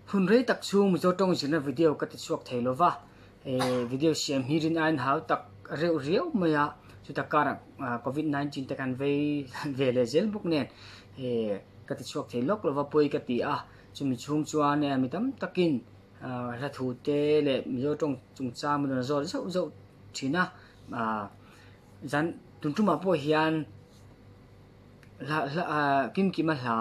Hun rei tak chhung Mizo tawng zirna video ka ti chhuak thei lo va, video siam hi rin aiin hau tak reuh riau mai a, chuta karah covid 19 te kan vei ve leh zel bawk nen ka ti chhuak thei lawk lo va pawi ka ti a, chumi chhung chuan mi tam takin hla thu te leh Mizo tawng chungchang min rawn zawt zauh zauh thin a, zan tun tumah pawh hian hla hla kimkima hla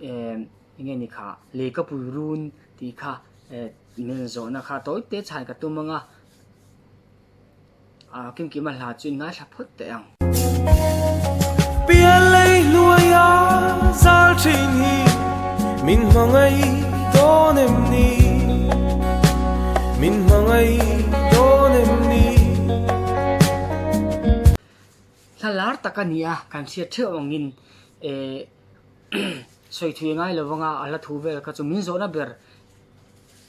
eng nge ni kha lei ka pui run tih kha min zawhna kha tawi te chhan ka tum ang a kimkima hla chu in ngaithla phawt teh ang. Pial lei hnuaia zal thin hi min hmangaih dawn em ni? Min hmangaih dawn em ni? Hla lar tak a ni a, kan hriat theuh angin eh sawi thui ngai lo vanga a hla thu vel kha chu min zawhna ber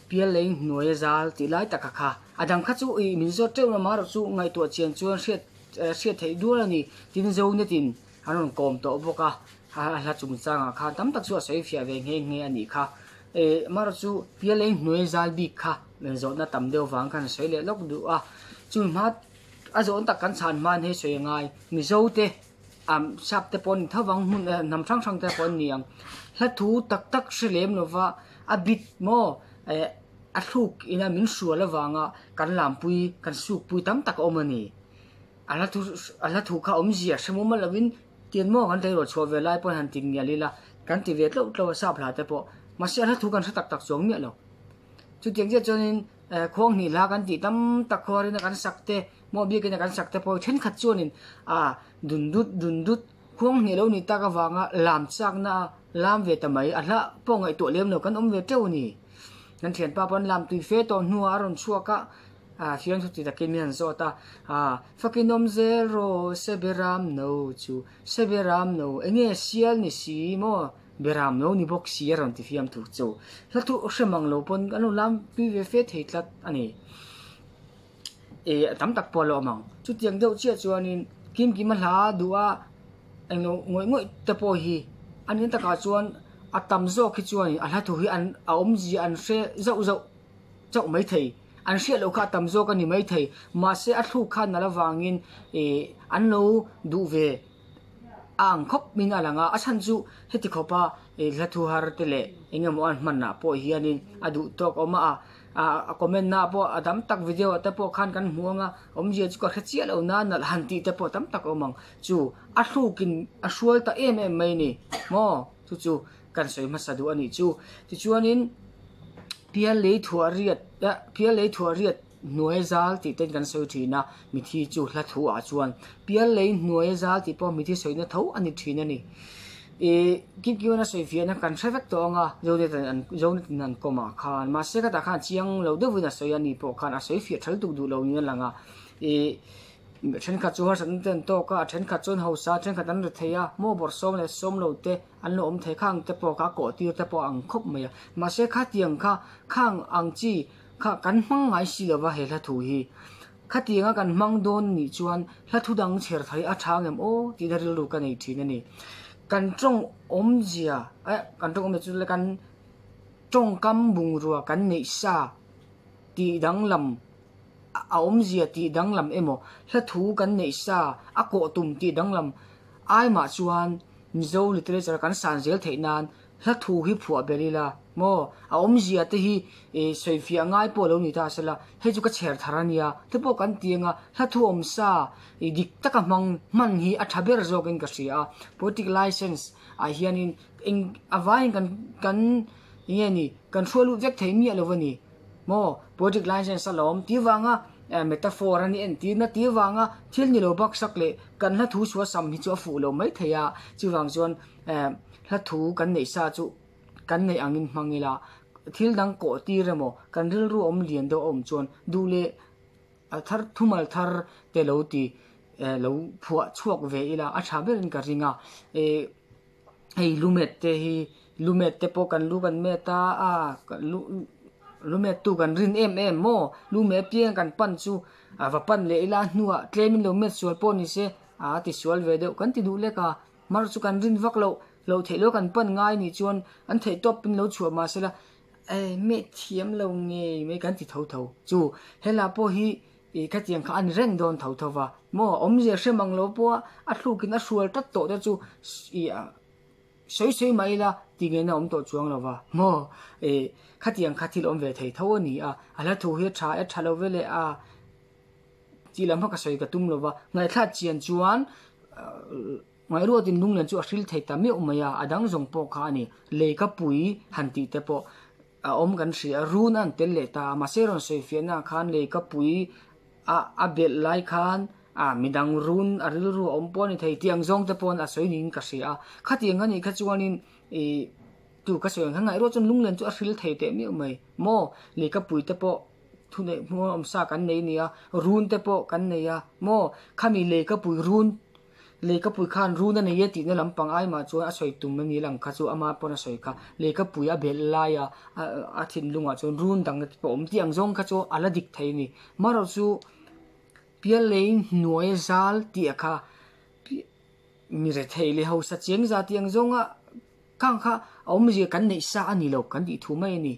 pial lei hnuaia zal tih lai taka kha a dang kha chu ih min zawt teuh lama erawh chu ngaihtuah chian chuan hriat hriat theih dual a ni tin Zonetin an rawn kawm tawh bawk a a hla chungchangah khan tam tak chu a sawi fiah ve nghe nghe a nih kha eh amaherawh chu pial lei hnuaia zal bik kha min zawhna tam deuh vang khan a sawi leh lawk duh a chumi hma A zawn tak kan chhan hman hi sawi a ngai. Mizo te, sap te pawh an ni tho vang, hmun hnam hrang hrang te pawh an ni ang. Hla thu tak tak hre lem lova a bit maw a thluk ina min hrual avanga kan lampui, kan sukpui tam tak a awm a ni. A hla thu a hla thu kha awmzia hre mumal lovin tian maw kan tleirawl chhuah ve lai pawn han ti ngial ila kan ti ve tlauh tlauh a sap hla te pawh. Mahse a hla thu kan hre tak tak chuang miah lo. Chutiang chiah chuanin Khuang hnih hla kan tih tam tak khuarina kan sak te, maw biakina kan sak te pawh thenkhat chuanin a dun dut dun dut khuang hnih lo nih tak avanga lam chakna a lam ve ta mai, a hla pawh ngaihtuah lem lo kan awm ve teuh a ni. Kan thianpa pawn lam tui fe tawh hnuah a rawn chhuak a, a fiamthu ti takin min han zawt a, a fakin awm zel rawh se beram no chu, se beram no, enge sial ni si maw? Beram lo ni bawk si a rawn ti fiam tur chu hla thu hre mang lo pawn an lo lam pui ve fe thei tlat a ni. Ih a tam tak pawh a lo awm ang. Chutiang deuh chiah chuanin Kimkima hla duh a englo ngawih ngawih te pawh hi a nin takah chuan a tam zawk hi chuanin a hla thu hi an a awmzia an hre zauh zauh chauh mai thei. An hriat loh kha a tam zawk a ni mai thei. Mahse a thluk khan nalh avangin ih an lo duh ve. A ang khawp min a lang a, a chhan chu heti khawpa hla thu har te leh eng emaw an hmanah pawh hianin a duh tawk awm a, a comment na pawh a tam tak video ah te pawh khan kan hmu ang a, awmzia chu ka hre chiah lo na nalh han tih te pawh tam tak a awm ang chu a hrukin a hrual ta em em mai a ni maw chu chu kan sawi hmasa duh a nih chu tichuanin pial lei thuah riat pial lei thuah riat. Hnuai zal tih ten kan sawi thin a, mithi chu hla thu ah chuan pial lei hnuai zal tih pawh mithi sawina tho a ni thin a ni. Ih Kimkiwan a sawi fiahna kan hre vek tawh ang a, Zonet an Zonet in an kawm ah khan mahse khatah khan chiang lo deuhin a sawi a ni pawh khan a sawi fiah tha lutuk duh lo niin a lang a. Ih thenkhat chu harsatna te an tawk a, a thenkhat chuan hausa thenkhat an ri thei a, maw bawrh sawm leh sawm lo te an lo awm thei khang te pawh kha a kawh tir te pawh a ang khawp mai a. Mahse khatiang kha khang ang chi Kha kan hmang ngai si lova he hla thu hi. Khatianga kan hmang dawn nih chuan hla thu dang chher thei a tha ngem aw tihna rilru ka nei thin a ni. Kan tawng awmzia eh kan tawng awmzia chu kan tawngkam bungrua kan neih sa tih danglam a awmzia tih danglam emaw hla thu kan neih sa a kawh tum tih danglam ai mah chuan Mizo literature kan san zel theih nan Hla thu hi phuah ber ila maw? A awmzia te hi sawi fiah ngai pawh lo ni ta sela, hei chu ka chher thar a nia te pawh kan ti anga hla thu awm sa dik taka hmang hman hi a tha ber zawkin ka hria a. Poetic license ah hianin eng a vaiin kan kan eng nge ni kan hruai lut vek thei miah lo a ni maw? Poetic license a lawm tih vanga metaphor a ni entirna tih vanga thil ni lo baksak leh kan hla thu suasam hi chu a fuh lo mai thei a, chuvang chuan Hla thu kan neih sa chu kan neih angin hmang ila, thil dang kawh tir emaw kan rilru awm lian deuh a awm chuan duh leh a thar thumal thar te lo ti lo phuah chhuak ve ila a tha berin ka ring a. Hei lumet te hi lumet te pawh kan lu kan met a, a lumet tu kan rin em em maw lumet apiang kan pan chu a va pan leh ila hnuah tlemin lo met sual pawh ni se a ti sual ve deuh kan ti duh lek a. Mar chu kan rin vak loh, loh theih loh kan pan ngai nih chuan an theih tawp in lo chhuah mah sela. E meh thiam lo ngei mai kan ti tho tho. Chu hela pawh hi i khatiang kha a ni reng dawn tho tho va. Maw awmzia hre mang lo pawh a a thlukin a hrual tat tawh te chu i sawi sawi mai ila ti ngei na awm tawh chuang lo va. Maw e khatiang kha thil awm ve thei tho a ni a. A hla thu hi a tha e tha lo ve leh a tih lam kha ka sawi ka tum lo va. Ngaihthlak chian chuan Ngaihruatin lunglen chu a hril thei ta meuh mai a, a dang zawng pawh kha a ni. Lei ka pui han tih te pawh a awm kan hria a, run a an tel leh ta a, mahse rawn sawi fiahna ah khan lei ka pui a a belh lai khan a midang run a rilru a awm pawh a ni thei tih ang zawng te paw'n a sawi niin ka hria a. Khatiang a nih kha chuanin ih tu ka sawi ang khan ngaihruat chuan lunglen chu a hril thei teh meuh mai maw? Lei ka pui te pawh thu neih hmuh awm sa kan nei nia, run te pawh kan nei a maw? Khami lei ka pui run Leikapui khan run a nei e tihna lampang ai mah chuan a sawi tum a ni lang kha chu ama pawn a sawi kha. Leikapui a belh laia a thinlungah chuan run dang te pawh a awm tih ang zawng kha chu a la dik thei a ni. Marawh chu piallei hnuai zal tih a kha mi rethei leh hausa chiang za tih ang zawnga khang kha a awmzia kan neih sa a ni lo kan tih thu mai a ni.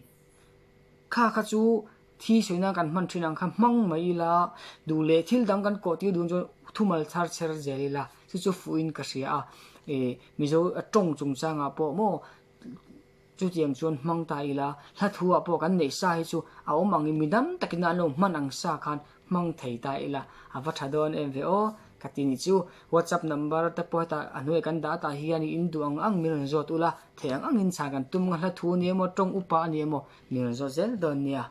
Kha kha chu thi sawi nan kan hman thin ang kha hmang mai ila, duh leh thil dang kan kawh tir dun chuan thumal thar chher zel ila, chu chu fuhin ka hria a, eh Mizo tawng chungchangah pawh maw chutiang chuan hmang ta ila, hla thu ah pawh kan neih sa hi chu a awm angin mi dam takin an lo hman ang sa khan hmang thei ta ila, a va tha dawn em ve aw ka ti ni chu. WhatsApp number te pawh hetah a hnuaiah kan dah tah hian in duh ang ang min rawn zawt ula, thei ang angin chhan kan tum nga hla thu a ni emaw tawng upa a ni emaw min rawn zawt zel dawn nia.